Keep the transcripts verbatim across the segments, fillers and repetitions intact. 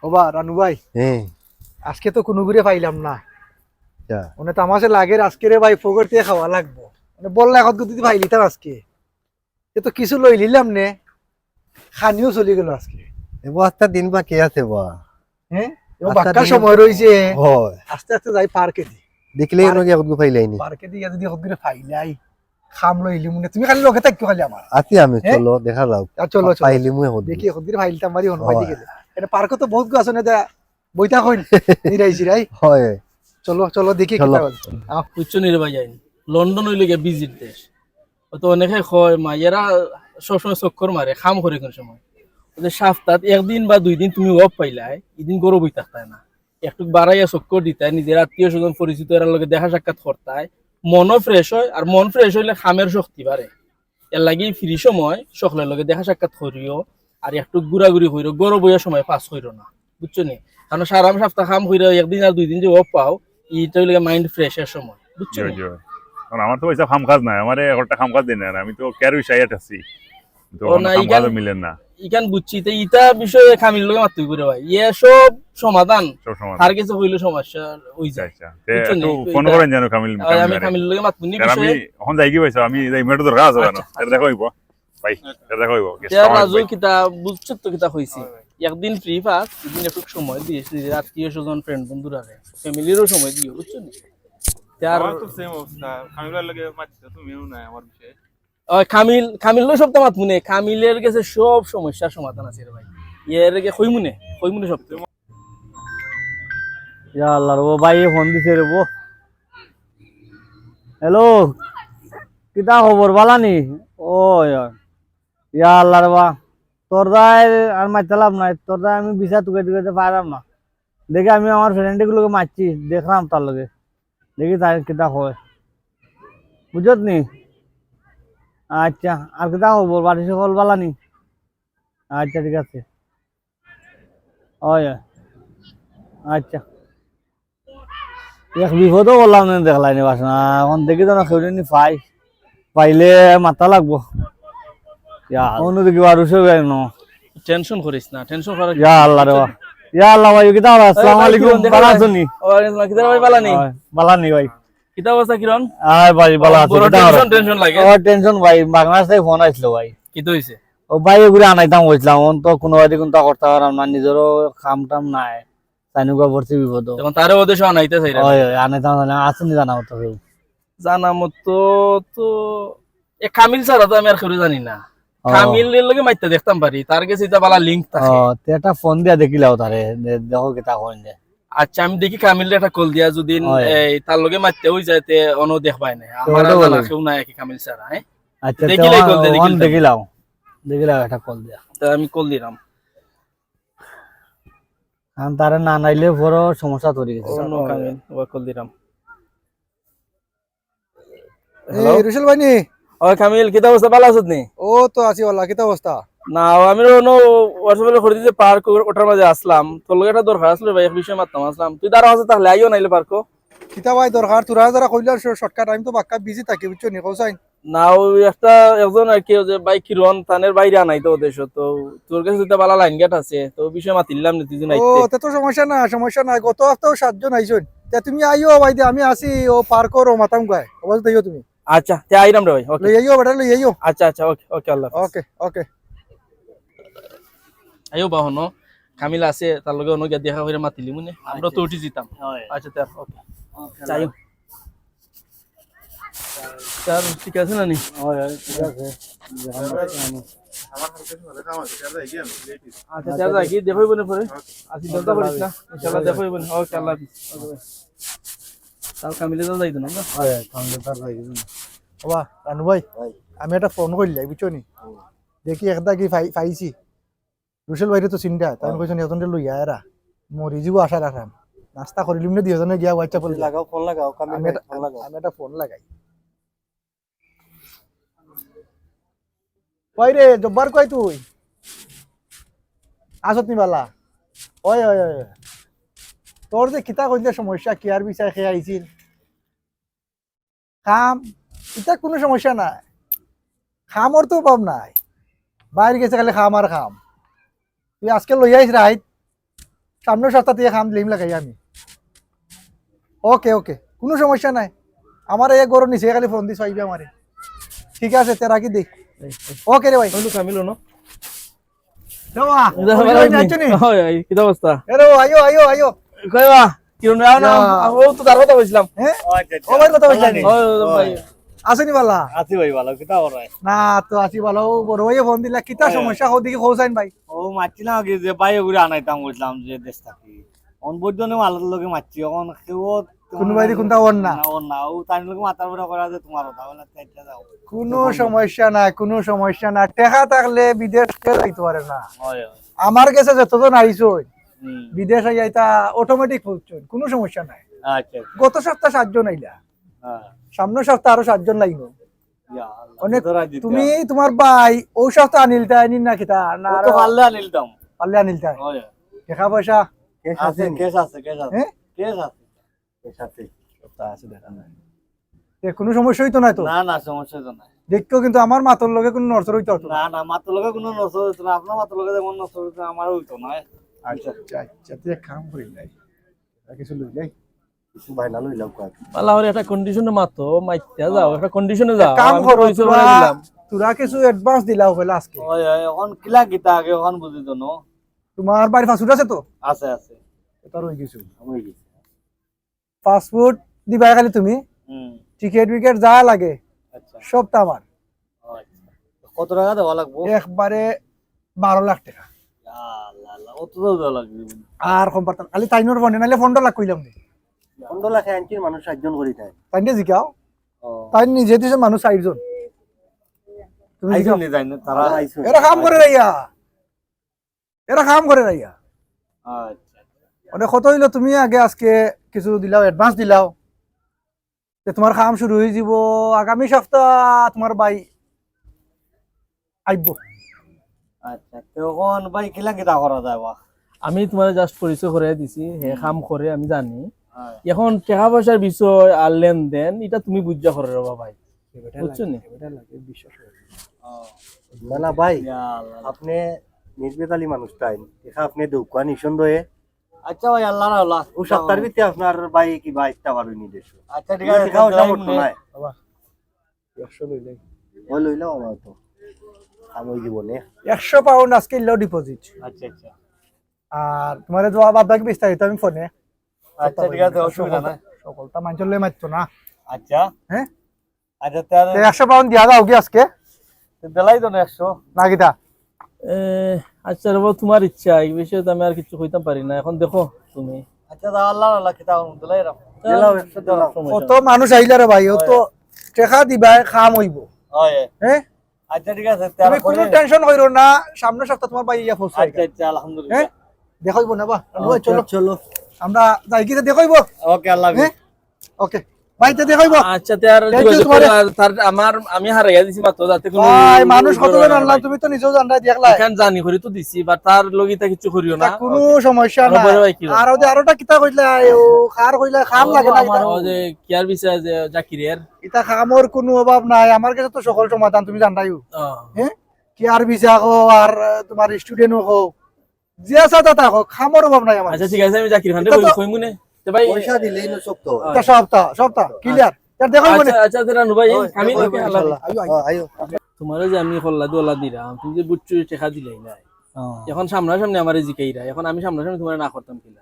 ওবা রানু ভাই, হ্যাঁ। আজকে তো কুনুগুরে পাইলাম না। আচ্ছা। মানে তো আমার লাগের আজকে রে ভাই ফকরতে খাওয়া লাগবো। মানে বললা এখন যদি পাইলিতাম আজকে। এ তো কিছু লইলিলাম নে। খানিও চলি গেল আজকে। এ বস্তা দিন বাকি আছে বা। হ্যাঁ? এ আস্তা বাক্কা দিন সময় রইছে। হয়। আস্তে আস্তে যাই পার্কে দি। দেখলে পার্ক-, এর লগে একটু পাইলাইনি। পার্কে দি যদি একটু পাইলাই। খাম লইলিমু নে। তুমি খালি লগে থাকিও খালি আমার। আছি আমি, হ্যাঁ? চলো, দেখা যাও। আ, চলো, চলো। পাইলিমু এখন। দেখি, এখন দিন ফাইলটা মারি হন, হয়। ফাইলি গেলে। এটা পার্কে তো বহুত গাছ আছে না, দা। বইতা কইন। নিরাই জিরাই। হয়। চলো, চলো, দেখি চলো। কিতা হয়। আ, বুঝছো নি রে ভাই, আইন। লন্ডন অইলো গিয়া busy-র দেশ। অত অনেকে কয়, মাইয়ারা সবসময় চক্কর মারে, কাম করে কোন সময়। ওই যে সপ্তাহত একদিন বা দুই দিন তুমি off পাইলায়, ইদিন ঘরো বই থাকতায় না। একটু বাড়াইয়া চক্কর দিতায়, নিজের আত্মীয় স্বজন পরিচিত এরার লগে দেখা সাক্ষাৎ করতায়, মনও fresh হয়, আর মন fresh হইলে কামের শক্তি বাড়ে। এর লাগি free সময় সকলের লগে দেখা সাক্ষাৎ করিও, আর একটু ঘুরাঘুরি করিও, ঘরো বইয়া সময় pass করিও না, বুঝছো নি? কারণ সারা সপ্তাহ কাম করিয়া একদিন আর দুই দিন যে off পাও, ইটা হইলে mind fresh এর সময়, বুঝছো জি, নি? জি। কারণ আমার তো পয়সা কাম কাজ নাই, আমারে একটা কাম কাজ দেয় না, আমি তো কেয়ার বিষয়ে আছি। তো ও অন্য না, কাম ইখান, কাজও মিলে না। ইখান বুঝছি, তো ইটা বিষয়ে কামিলর লগে মাততে অইবো রে ভাই। ইয়ে সব সমাধান। সব সমাধান। তার কাছে কইলে সমস্যা হই যায়। আচ্ছা, আচ্ছা। তে বুঝছো নি? একটু তো ফোন ইটা করেন যেন কামিল, ওই আমি কামিলরে। কামিলর লগে মাতমু নি কারণ আমি বিষয়ে। এখন যাই কি পাইছো? আমি যাই, মেয়েটা দরকার আছে জানো। আচ্ছা। এটা দেখা হইবো। ভাই, এটা দেখা হইবো। তে রাজু কিতা বুঝছো তো কিতা কইছি? একদিন free পাস, দুদিন একটু সময় দিস, নিজের আত্মীয় স্বজন, friend বন্ধুরারে, family-রও সময় দিও, বুঝছো নি? তে আর আমার তো same অবস্থা। কামিলর লগে মাতছো তুমিও নাই আমার বিষয়ে। ওই কামিল, কামিলর সবতা মাতমু নে, কামিলর গেছে সব সমস্যার সমাধান আছে রে ভাই। এর গে কইমু নে, কইমু নে সব। ইয়া আল্লাহ রে, ও ভাই, ফোন দিছে রে, ও। হ্যালো, কিতা খবর, বালা নি? ও, ইয়া। ইয়া আল্লাহ রে বা, তোর দায় আর মাইতে লাভ নাই, তোর দায় আমি ভিসা তুকাইতে তুকাইতে পারাম না। দেখি আমি আমার friend গুলোকে মারছি, দেখলাম তার লগে। দেখি তাই কিতা কয়। বুঝছত নি? আচ্ছা, আর কিতা খবর? বাড়ির সকল বালা নি? আচ্ছা, ঠিক আছে। অয়, অয়। আচ্ছা। এক বিপদও করলাম না, দেখলাই নি বাসনা। এখন দেখি তো না কেউ নি পাই। পাইলে মাতা লাগবো। ইয়া, অন্যদিকে আর উসে গেল না। Tension করিস না, tension করার ইয়া আল্লাহ রে বা। ইয়া আল্লাহ ভাই, কিতা অবস্থা? আসসালামু আলাইকুম, ভালা আছো নি? ওয়ালাইকুম আসসালাম, কিতা ভাই, বালা নি? অয়, বালা নি ভাই? কিতা অবস্থা কিরণ? আয় ভাই, বালা আছি, বড় কিতা tension, অবস্থা? Tension লাগে। ও, tension ভাই, বাংলাদেশ থাকি ফোন আইছিল ভাই। কিতা অইছে? ও ভাই, এগুলো আনাইতাম কইছিলাম, অন তো কোনো বাদি কোনটা করতে পারলাম না, নিজেরও কাম টাম নাই, তাই নুকা পড়ছি বিপদ। এখন তারে ওদেশে আনাইতে চাইরা? অয়, অয়, আনাইতাম চাইলাম, আছে নি জানা মতো কেউ? জানা মতো তো, এ কামিল ছাড়া তো আমি আর কেউ জানি না। ও। কামিলের লগে মাইতে দেখতাম পারি, তার গেছে ইটা বালা link থাকে। ও, তে একটা ফোন দিয়া দেখিলাও তারে, দে-, দেখো কিতা কইন যে। আচ্ছা, আমি দেখি কামিলরে একটা call দিয়া, যদি অয়। এই তার লগে মাইতে অই যায়, তে অনো দেখবায় না। তো আমার ওটা আর জানা বলো। কেউ নাই কি কামিল ছাড়া, হ্যাঁ? আচ্ছা, দেখিলাই তে call দিয়া, ওয়ান দেখিলাই। দেখিলাও, দেখিলাও একটা call দিয়া। তা আমি call দিলাম। কারণ তারা না নাইলে বড় সমস্যা তৈরি গেছে। ও, no কামিল, ও call দিলাম। হ্যালো? এই, রুশেল ভাই নি? ও, কামিল, কিতা অবস্থা? বালা আছত নি? ও তো আছি, ওলা, কিতা অবস্থা? না, ও, আমি অনো WhatsApp-এ করি দিছি, পার্ক ও-, ওটার মাঝে আসলাম। তোর লগে একটা দরকার আছিল ভাই, এক বিষয়ে মাততাম আসলাম। তুই দাঁড়া আছে তাহলে, আইও নাইলে পার্কো। কিতা ভাই দরকার? তোরা যারা কইলার শ-, shortcut, আমি তো বাক্কা busy থাকি, বুঝছো নি, কৌসাইন? না, ওই একটা, একজন আর কি, ওই যে ভাই কিরণ, তানের বাইরে আনাই তো ওদেশো, তো তোর কাছে তো বালা লাইন গেট আছে, তো ওই বিষয়ে মাতিলাম নি, তুই যে ও, নাইতে। তে তো সমস্যা না, সমস্যা নাই। গত হাপ্তাও সাতজন আইছইন। তে তুমি আইও ভাই দে, আমি আছি, ও পার্কর ও মাতাম গায়। অবস্থা দেখো তুমি। আচ্ছা, তে আইরাম রে ভাই, ওকে। লই আইও, বেটা, লই আইও। আচ্ছা, আচ্ছা, ওকে, ওকে, আল্লাহ হাফেজ। ওকে, ওকে। আইও বা হনো, কামিল আছে, তার লগে অনো গিয়া দেখা করিয়া মাতিলিমু নে। আমরা তো উঠি যিতাম। হয়। আচ্ছা, তে, ওকে। ওকে, যাইও। স্যার, ঠিক আছে না নি? হয়, হয়, ঠিক আছে। আচ্ছা, যা যাই, কি দেখা হইব না পরে? আচ্ছা, চিন্তা করিস না। ইনশাআল্লাহ দেখা হইব না। ওকে, আল্লাহ হাফিজ। ওকে, ভাই। তাহলে কামিলে তো যাইতো না, না? হয়, হয়, কামিলে তো আর যাইতো না। ওবা, রানু ভাই, ভাই। আমি একটা ফোন করলাই, বুঝছো নি? হুম। দেখি একটা কি পাই-, পাইছি। রুশেল ভাইরে তো চিনতা, তাই আমি হ্যাঁ। কইছি, "একজনরে লইয়া এরা। মরি যিবো আশা রাখলাম।" নাস্তা করিলিম নে দুইজনে গিয়া WhatsApp-এ। লাগাও, ফোন লাগাও, কামিল আমি ভাই, একটা, ফোন লাগাও। আমি একটা ফোন লাগাই। কই রে, জব্বার কই তুই? আছত নি বালা? ওই, ওই, ওই, ওই। তোর যে কিতা কইলে সমস্যা, কিয়ার বিষয়ে কে আইছিল? কাম, ইতা কুনু সমস্যা নাই। কামর তো অভাব নাই। বাইর গেছে খালি কাম আর কাম। তুই আজকে লই আইস রাইত, সামনের সপ্তাহ থাকি কাম দিলাম লাগাই আমি। ওকে, ওকে, কুনু সমস্যা নাই। আমারে এক ঘরর নিচে খালি ফোন দিস, পাইবে আমারে। ঠিক আছে, তে রাখি দেই। ওকে রে ভাই। বন্ধু, কামিল না? দেওয়া, যা, বন্ধু, ভালো ভাই, আছি। যাইছো নি? ওই, ওই, কিতা অবস্থা? এ রে, আইও, আইও, আইও। কই বা? কিরণ ভাই, আও না। যা। আমি ও তো তার কথা কইছিলাম। হ্যাঁ? ও, আচ্ছা, আচ্ছা। ও ভাইর কথা কইছিলাম। ও, ও, ভাই। আছো নি বালা? আছি ভাই, ভালো। কিতা খবর ভাই? না, তো আছি ভালো। ও বড় ভাইয়ে ফোন দিলা, কিতা হ্যাঁ। সমস্যা? হো দেখি, হোসাইন ভাই। ও মাতছিলাম আগে যে ভাই ওগুলো আনাইতাম কইছিলাম যে দেশ থাকি। অন বৈদ্যনে মালার লগে মাতছি, অখন কেউ কুনু বাইরে কুনটা অর না? না, অর না। ও তার লগে মাতার পরে করা যে তোমার কথা, বলে, "আচ্ছা, আচ্ছা, যাও।" কুনু সমস্যা নাই, কুনু সমস্যা না। টেকা থাকলে বিদেশ কেউ যাইতো পারে না। হয়, হয়। আমার গেছে যতজন আইছইন, হুম। বিদেশ আইয়া ইতা automatic পৌঁছছইন, কুনু সমস্যা নাই। আচ্ছা, আচ্ছা। গত সপ্তাহ সাতজন আইলা। হ্যাঁ। সামনের সপ্তাহ আরো সাতজন লাইনো। ইয়া আল্লাহ, অনেক, তো রাজি তুমি, তো। তোমার ভাই, ও সপ্তাহ আনিল তাই, আনিল না কিতা? না, ও তো আরো পারলে আনিল দাম। পারলে আনিল তাই। হয়। টেকা পয়সা? ক্যাশ আছে আছে, নি? ক্যাশ আছে, ক্যাশ আছে। হ্যাঁ? ক্যাশ আছে। এর সাথে সবটা আছে, দেখা নাই। এ, কুনু সমস্যা অইতো নায় তো? না, না, সমস্যা তো নাই। দেখো, কিন্তু আমার মাতর লগে কুনু নড়চড় অইতো না তো? না, না, মাতর লগে কুনু নড়চড় অইতো না। আপনার মাতর লগে যেমন নড়চড় অইতো না, আমারও অইতো না। আচ্ছা, আচ্ছা, আচ্ছা, তুই এক কাম করি নাই। আর কিছু লই যাই। কিছু বায়না লইলাম কয়েক। বালা, ওর একটা কন্ডিশনে মাতো, মাইতে যাও, হ্যাঁ। একটা কন্ডিশনে যাও। এক কাম আমি তো করো, পয়সা তোরা, করে দিলাম। তোরা কিছু অ্যাডভান্স দিলাও কইলা আজকে। ওই, ওই, অখন কিলা কিতা আগে, অখন বুঝি তো নো। তোমার বাড়ির পাসপোর্ট আছে তো? আছে, আছে। এটা রই গেছে। আমি গেছি। পাসপোর্ট দিবা খালি তুমি, হুম। টিকিট উইকেট যা লাগে, আচ্ছা। সবটা আমার। ও আচ্ছা। কত টাকা দেওয়া লাগবো? একবারে বারো লাখ টাকা। ইয়া আল্লাহ, আল্লাহ, অত তো দেওয়া লাগবে। আর কম পারতাম, খালি তাইনর ফোনে, নাইলে পনেরো লাখ কইলাম নি। পনেরো লাখে আনছি মানুষ সাতজন করি তাই। তাইনরে জিকাও, ও। তাই নিজে দিছে মানুষ চারজন। তুমি আইসো জিকাও। নি তাই না? তারা আইসো। এরা কাম করে রাইয়া। এরা কাম করে রাইয়া। আচ্ছা, আচ্ছা। মানে কত অইলো, তুমি আগে আজকে কিছু দিলাও, অ্যাডভান্স দিলাও, যে তোমার কাম শুরু অই যিবো আগামী সপ্তাহ, তোমার ভাই আইবো। আচ্ছা, তো অখন ভাই কিলা কিতা করা যায় বা? আমি তোমারে just পরিচয় করাই দিছি, হে হুম। কাম করে আমি জানি। হ্যাঁ। অখন টেকা পয়সার বিষয় আর লেনদেন, ইটা তুমি বুঝা করো রে বা ভাই। এ বেটা বুঝছো লাগে, নি? এ বেটা লাগে, বিশ্বাস করে। ও। না, না ভাই, ইয়া আল্লাহ। আপনি নির্বেতালি মানুষ তাই, দেখা আপনি দোকান ইসন দয়ে। আচ্ছা ভাই, আল্লাহ রাওলা। ও সপ্তাহের ভিতরে আপনার ভাই কি ভাই ইচ্ছা পারবে নি দেশো? আচ্ছা, ঠিক আছে, দেখা ওটা যাই করতো নে। নাই। বাবা, একশো লইলে। ওই লইলাম আমার তো। আমি ওই জীবনে। একশো পাউন্ড আজকে ইলো ডিপোজিট। আচ্ছা, আচ্ছা। আর তোমার জবাব বাদ বাকি বিস্তারিত আমি ফোনে। আচ্ছা, ঠিক আছে, অসুবিধা নাই। সকলটা, সকলটা মানুষের লগে মারতো না। আচ্ছা। হ্যাঁ? আচ্ছা, তাহলে তো একশো পাউন্ড দিয়া দাও কি আজকে? তো দিলাই তো না একশো। না কিতা? এ, আচ্ছা রে বাবা, তোমার ইচ্ছা, এই বিষয়ে তো আমি আর কিছু কইতাম পারি না। এখন দেখো তুমি। আচ্ছা, দাও, আল্লাহ, আল্লাহ, কিতা দিলাই রাখো। দিলাও, একশো দিলাও। সমস্যা কত নাই। মানুষ আইলা রে ভাই, ও তো হয়। টেকা দিবা, কাম অইবো। হয়। হ্যাঁ? আচ্ছা, ঠিক আছে, তুমি তাহলে কোনো পরে টেনশন কইরো না, সামনের সপ্তাহ তোমার ভাই ইয়া পৌঁছে আচ্ছা, যাইবে। আচ্ছা, আলহামদুলিল্লাহ। হ্যাঁ? দেখাইবো না বা? আচ্ছা, ভাই, চলো। চলো। আমরা যাই কি দেখাইবো? ওকে, আল্লাহ হাফেজ। হ্যাঁ? ওকে। ভাই, তো দেখাইবো। আচ্ছা, তে আর thank you যোগাযোগ তোমারে। করো, আর তার আমার, আমি হারাইয়া দিছি মাত্র, যাতে কোনো ভাই, মানুষ কতজন আনলাম, তুমি তো নিজেও জানরায়, দেখলায়। এখান জানি করি তো দিছি, but তার লগে ইতা কিছু করিও না। তা কোনো ওকে। সমস্যা আমরা নাই। পরে ভাই কি আর ওদের আরোটা কিতা কইলা, ও কার কইলা, কাম ও লাগে না আমার কিতা? ওই যে কিয়ার বিষয়ে যে জাকিরের। ইতা কামর কোনো অভাব নাই, আমার গেছে তো সকল সমাধান, তুমি জানরায়ও। ও। হ্যাঁ? কিয়ার ভিসা কও, আর, আহ, তোমার স্টুডেন্ট কও, যে আছে তা তা কও, কামর অভাব নাই আমার। আচ্ছা, ঠিক আছে, আমি জাকির খানরে ইতা তো কই-, কইমু নে। তে ভাই, পয়সা দিলেই না সব তো। ইতা সবটা, সবটা, আচ্ছা। ক্লিয়ার। তার দেখাইবো নে। আচ্ছা, আচ্ছা, তে রানু ভাই, ওই, আমি ওই, ওকে, আল্লাহ ইনশাআল্লাহ। হাফেজ। আইও, আইও। তোমারে যে আমি কল্লা দুয়ালা দিলাম, তুমি যে বুঝছো এই টেকা দিলাই নাই। হ্যাঁ। এখন সামনাসামনি আমারে জিকাইরা, এখন আমি সামনাসামনি তোমারে না করতাম কিলা?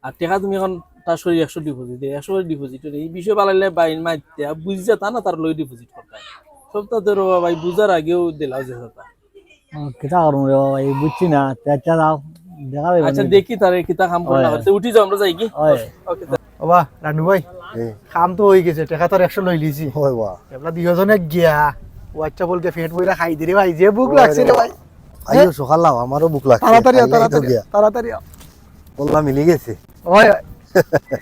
আর টেকা তুমি এখন তার শরীর একশো ডিপোজিট, একশো ডিপোজিট, এই বিষয়ে বালাইলে বাইন মাইতে বুঝি যেতা না, তার লই ডিপোজিট করতাম। সবটা তো রে ভাই, বুঝার আগেও দিলাও যে কথা। ও, কিতা করমু রে বাবা, এই বুঝছি না। তে আচ্ছা যাও, দেখা যাইবো আচ্ছা, নি। দেখি তারে কিতা কাম করে না ওই। করতে। উঠি যাও, আমরা যাই কি? ওই। ওকে, তা- বাবা, রানু ভাই, হুম। কাম তো অই গেছে, টেকা তো একশো লই লিছি। ওই বা। এবলা দুইজনে গিয়া, ও আচ্ছা বলতে পেট ভইরা খাই দি রে ভাই, যে ভুক ওই লাগছে রে রে ভাই। আইও, হ্যাঁ? সকাল আও, আমারও ভুক লাগছে। তাড়াতাড়ি আও, আইলাই তো তাড়াতাড়ি গিয়া। আও, তাড়াতাড়ি আও। বললা মিলি গেছে। ওই, ওই।